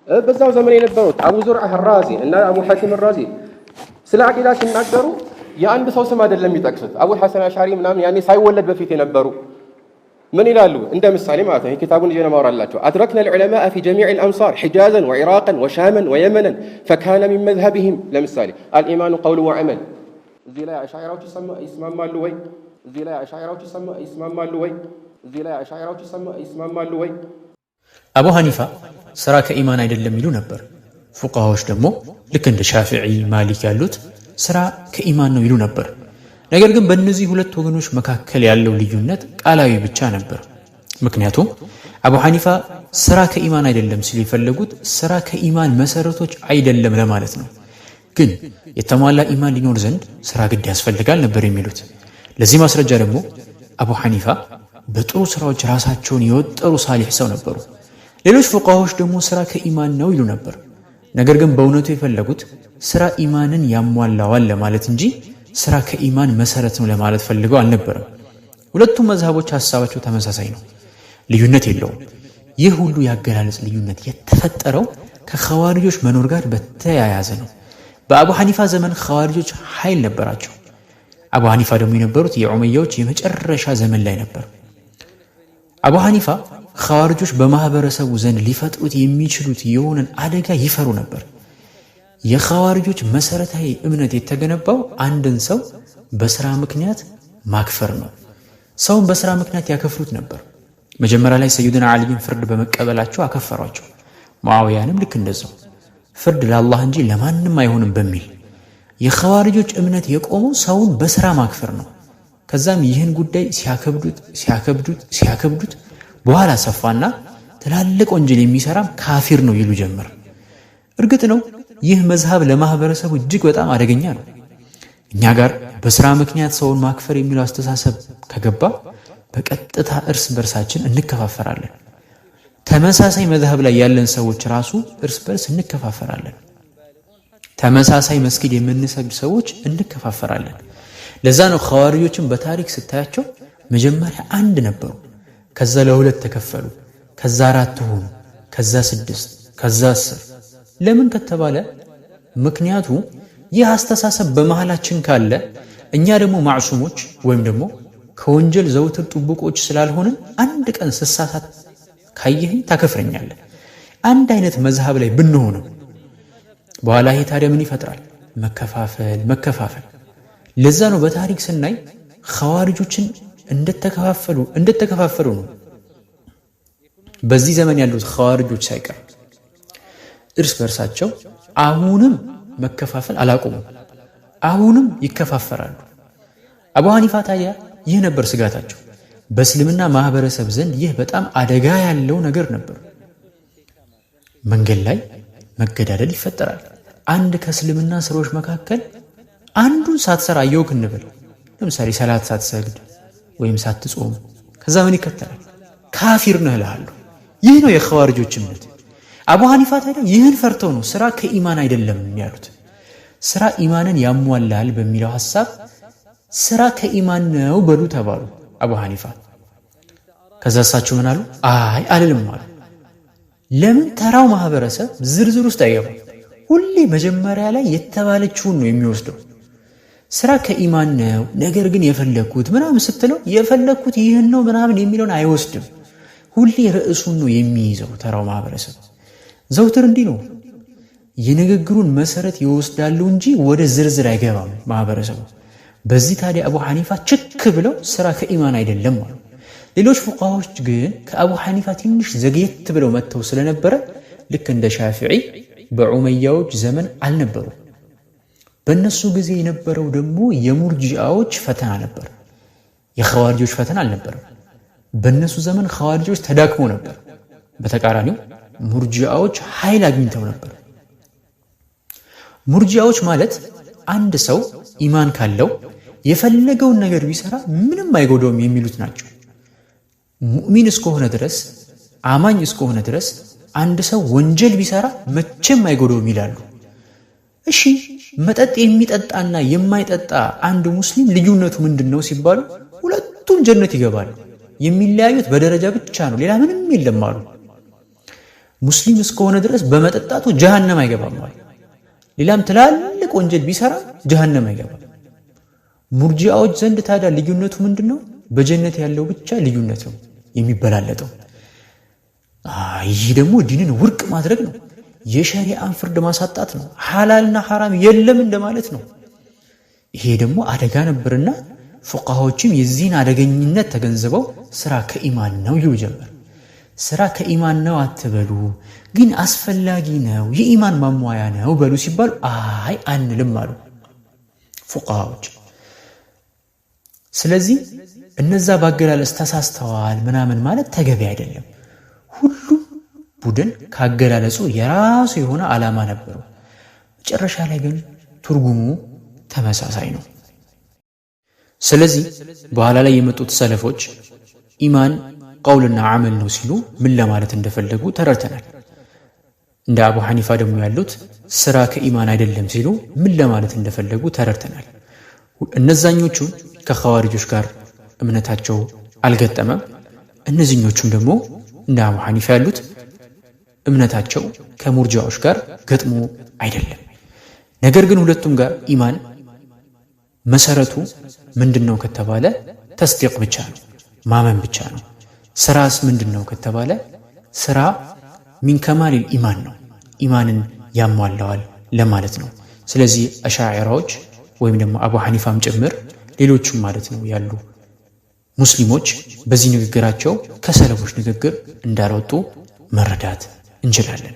በዛው ዘመን የነበሩት አቡ ዙርዓ ራዚ እና አቡ ሐቲም ራዚ ስለ አቂዳ ሲናገሩ የአንድ ሰው ስም አይደለም የሚጠቅሱት። አቡ ሐሰን አሻሪ ምናምን ያኔ ሳይወለድ በፊት የነበሩ ምን ይላሉ? እንደ ምሳሌ ማለት ነው። ኪታቡን ይዤ ነው የማወራላቸው። أدركنا العلماء في جميع الأمصار حجازا وعراقا وشاما ويمنا فكان من مذهبهم። ለምሳሌ الإيمان قول وعمل። እዚህ ላይ አሻዒራዎች ይስማማሉ ወይ? እዚህ ላይ አሻዒራዎች ይስማማሉ ወይ? እዚህ ላይ አሻዒራዎች ይስማማሉ ወይ? አቡ ሐኒፋ ስራ ከኢማን አይደለም ይሉ ነበር። ፉቃሃዎች ደግሞ ልክ እንደ ሻፊዒ፣ ማሊክ ያሉት ስራ ከኢማን ነው ይሉ ነበር። ነገር ግን በእነዚህ ሁለት ወገኖች መካከል ያለው ልዩነት ቃላዊ ብቻ ነበር። ምክንያቱም አቡ ሐኒፋ ስራ ከኢማን አይደለም ሲሉ የፈለጉት ስራ ከኢማን መሰረቶች አይደለም ለማለት ነው። ግን የተሟላ ኢማን ሊኖር ዘንድ ስራ ግድ ያስፈልጋል ነበር የሚሉት። ለዚህ ማስረጃ ደግሞ አቡ ሐኒፋ በጥሩ ስራዎች ራሳቸውን የወጠሩ ሳሊሕ ሰው ነበሩ። ሌሎች ፉቃሃዎች ደግሞ ስራ ከኢማን ነው ይሉ ነበር። ነገር ግን በእውነቱ የፈለጉት ስራ ኢማንን ያሟላዋል ለማለት እንጂ ስራ ከኢማን መሰረት ነው ለማለት ፈልገው አልነበረም። ሁለቱም መዝሀቦች ሀሳባቸው ተመሳሳይ ነው፣ ልዩነት የለውም። ይህ ሁሉ የአገላለጽ ልዩነት የተፈጠረው ከኸዋሪጆች መኖር ጋር በተያያዘ ነው። በአቡ ሐኒፋ ዘመን ኸዋሪጆች ኃይል ነበራቸው። አቡ ሐኒፋ ደግሞ የነበሩት የዑመያዎች የመጨረሻ ዘመን ላይ ነበር። አቡ ሐኒፋ ኸዋሪጆች በማህበረሰቡ ዘንድ ሊፈጥሩት የሚችሉት የሆነን አደጋ ይፈሩ ነበር። የኸዋሪጆች መሰረታዊ እምነት የተገነባው አንድን ሰው በስራ ምክንያት ማክፈር ነው። ሰውን በስራ ምክንያት ያከፍሩት ነበር። መጀመሪያ ላይ ሰይድና ዓሊይን ፍርድ በመቀበላቸው አከፈሯቸው። ሙዓዊያንም ልክ እንደዛው ፍርድ ለአላህ እንጂ ለማንም አይሆንም በሚል የኸዋሪጆች እምነት የቆመው ሰውን በስራ ማክፈር ነው። ከዛም ይህን ጉዳይ ሲያከብዱት ሲያከብዱት ሲያከብዱት በኋላ ሰፋና ትላልቅ ወንጀል የሚሰራም ካፊር ነው ይሉ ጀመር። እርግጥ ነው ይህ መዝሀብ ለማህበረሰቡ እጅግ በጣም አደገኛ ነው። እኛ ጋር በስራ ምክንያት ሰውን ማክፈር የሚለው አስተሳሰብ ከገባ በቀጥታ እርስ በርሳችን እንከፋፈራለን። ተመሳሳይ መዝሀብ ላይ ያለን ሰዎች ራሱ እርስ በርስ እንከፋፈራለን። ተመሳሳይ መስጊድ የምንሰግድ ሰዎች እንከፋፈራለን። ለዛ ነው ኸዋሪጆችን በታሪክ ስታያቸው መጀመሪያ አንድ ነበሩ፣ ከዛ ለሁለት ተከፈሉ፣ ከዛ አራት ሆኑ፣ ከዛ ስድስት፣ ከዛ 10። ለምን ከተባለ ምክንያቱ ይህ አስተሳሰብ በመሃላችን ካለ እኛ ደግሞ ማዕሱሞች ወይም ደግሞ ከወንጀል ዘውትር ጥቡቆች ስላልሆንን አንድ ቀን ስሳሳት ካየኸኝ ታከፍረኛለህ። አንድ አይነት መዝሀብ ላይ ብንሆንም በኋላ ይሄ ታዲያ ምን ይፈጥራል? መከፋፈል መከፋፈል። ለዛ ነው በታሪክ ስናይ ኸዋሪጆችን እንደተከፋፈሉ እንደተከፋፈሉ ነው። በዚህ ዘመን ያሉት ኸዋሪጆች ሳይቀር እርስ በርሳቸው አሁንም መከፋፈል አላቆሙም። አሁንም ይከፋፈራሉ። አቡ ሐኒፋ ታዲያ ይህ ነበር ስጋታቸው። በእስልምና ማህበረሰብ ዘንድ ይህ በጣም አደጋ ያለው ነገር ነበር። መንገድ ላይ መገዳደል ይፈጠራል። አንድ ከእስልምና ስራዎች መካከል አንዱን ሳትሰራ አየውክ እንበል። ለምሳሌ ሰላት ሳትሰግድ ወይም ሳትጾም፣ ከዛ ምን ይከተላል? ካፊር ነህ እልሃለሁ። ይህ ነው የኸዋሪጆች እምነት። አቡ ሐኒፋ ታዲያ ይህን ፈርተው ነው ስራ ከኢማን አይደለም ያሉት። ስራ ኢማንን ያሟላል በሚለው ሐሳብ ስራ ከኢማን ነው በሉ ተባሉ አቡ ሐኒፋ። ከዛ እሳቸው ምን አሉ? አይ አልልም አሉ። ለምን? ተራው ማህበረሰብ ዝርዝር ውስጥ አይገባም። ሁሌ መጀመሪያ ላይ የተባለችውን ነው የሚወስደው። ስራ ከኢማን ነው፣ ነገር ግን የፈለግኩት ምናምን ስትለው የፈለግኩት ይህን ነው ምናምን የሚለውን አይወስድም። ሁሌ ርዕሱን ነው የሚይዘው ተራው ማህበረሰብ። ዘውትር እንዲህ ነው። የንግግሩን መሰረት ይወስዳሉ እንጂ ወደ ዝርዝር አይገባም ማህበረሰቡ። በዚህ ታዲያ አቡ ሐኒፋ ችክ ብለው ስራ ከኢማን አይደለም አሉ። ሌሎች ፉቃሃዎች ግን ከአቡ ሐኒፋ ትንሽ ዘግየት ብለው መጥተው ስለነበረ ልክ እንደ ሻፊዒ በዑመያዎች ዘመን አልነበሩ። በእነሱ ጊዜ የነበረው ደግሞ የሙርጂአዎች ፈተና ነበር፣ የኸዋሪጆች ፈተና አልነበረም። በእነሱ ዘመን ኸዋሪጆች ተዳክሞ ነበር። በተቃራኒው ሙርጂአዎች ኃይል አግኝተው ነበር። ሙርጂአዎች ማለት አንድ ሰው ኢማን ካለው የፈለገውን ነገር ቢሰራ ምንም አይጎዳውም የሚሉት ናቸው። ሙእሚን እስከሆነ ድረስ፣ አማኝ እስከሆነ ድረስ አንድ ሰው ወንጀል ቢሰራ መቼም አይጎዳውም ይላሉ። እሺ መጠጥ የሚጠጣና የማይጠጣ አንድ ሙስሊም ልዩነቱ ምንድን ነው ሲባሉ ሁለቱም ጀነት ይገባሉ። የሚለያዩት በደረጃ ብቻ ነው፣ ሌላ ምንም የለም አሉ። ሙስሊም እስከሆነ ድረስ በመጠጣቱ ጀሃነም አይገባም አሉ። ሌላም ትላልቅ ወንጀል ቢሰራ ጀሃነም አይገባም። ሙርጂአዎች ዘንድ ታዲያ ልዩነቱ ምንድን ነው? በጀነት ያለው ብቻ ልዩነት ነው የሚበላለጠው። ይህ ደግሞ ዲንን ውድቅ ማድረግ ነው። የሸሪዓን ፍርድ ማሳጣት ነው። ሐላልና ሐራም የለም እንደማለት ነው። ይሄ ደግሞ አደጋ ነበርና ፉቃሃዎችም የዚህን አደገኝነት ተገንዝበው ስራ ከኢማን ነው ይሉ ጀመር። ስራ ከኢማን ነው አትበሉ፣ ግን አስፈላጊ ነው፣ የኢማን ማሟያ ነው በሉ ሲባሉ አይ አንልም አሉ ፉቃሃዎች። ስለዚህ እነዛ በአገላለጽ ተሳስተዋል ምናምን ማለት ተገቢ አይደለም። ሁሉም ቡድን ካገላለጹ የራሱ የሆነ ዓላማ ነበረው። መጨረሻ ላይ ግን ትርጉሙ ተመሳሳይ ነው። ስለዚህ በኋላ ላይ የመጡት ሰለፎች ኢማን ቀውልና አመል ነው ሲሉ ምን ለማለት እንደፈለጉ ተረድተናል። እንደ አቡ ሐኒፋ ደግሞ ያሉት ስራ ከኢማን አይደለም ሲሉ ምን ለማለት እንደፈለጉ ተረድተናል። እነዛኞቹ ከኸዋሪጆች ጋር እምነታቸው አልገጠመም። እነዚህኞቹም ደግሞ እንደ አቡ ሐኒፋ ያሉት እምነታቸው ከሙርጃዎች ጋር ገጥሞ አይደለም። ነገር ግን ሁለቱም ጋር ኢማን መሰረቱ ምንድን ነው ከተባለ ተስዲቅ ብቻ ነው፣ ማመን ብቻ ነው። ስራስ ምንድን ነው ከተባለ ስራ ሚን ከማሊል ኢማን ነው፣ ኢማንን ያሟላዋል ለማለት ነው። ስለዚህ አሻዒራዎች ወይም ደግሞ አቡ ሐኒፋም ጭምር ሌሎቹም ማለት ነው ያሉ ሙስሊሞች በዚህ ንግግራቸው ከሰለፎች ንግግር እንዳልወጡ መረዳት እንችላለን።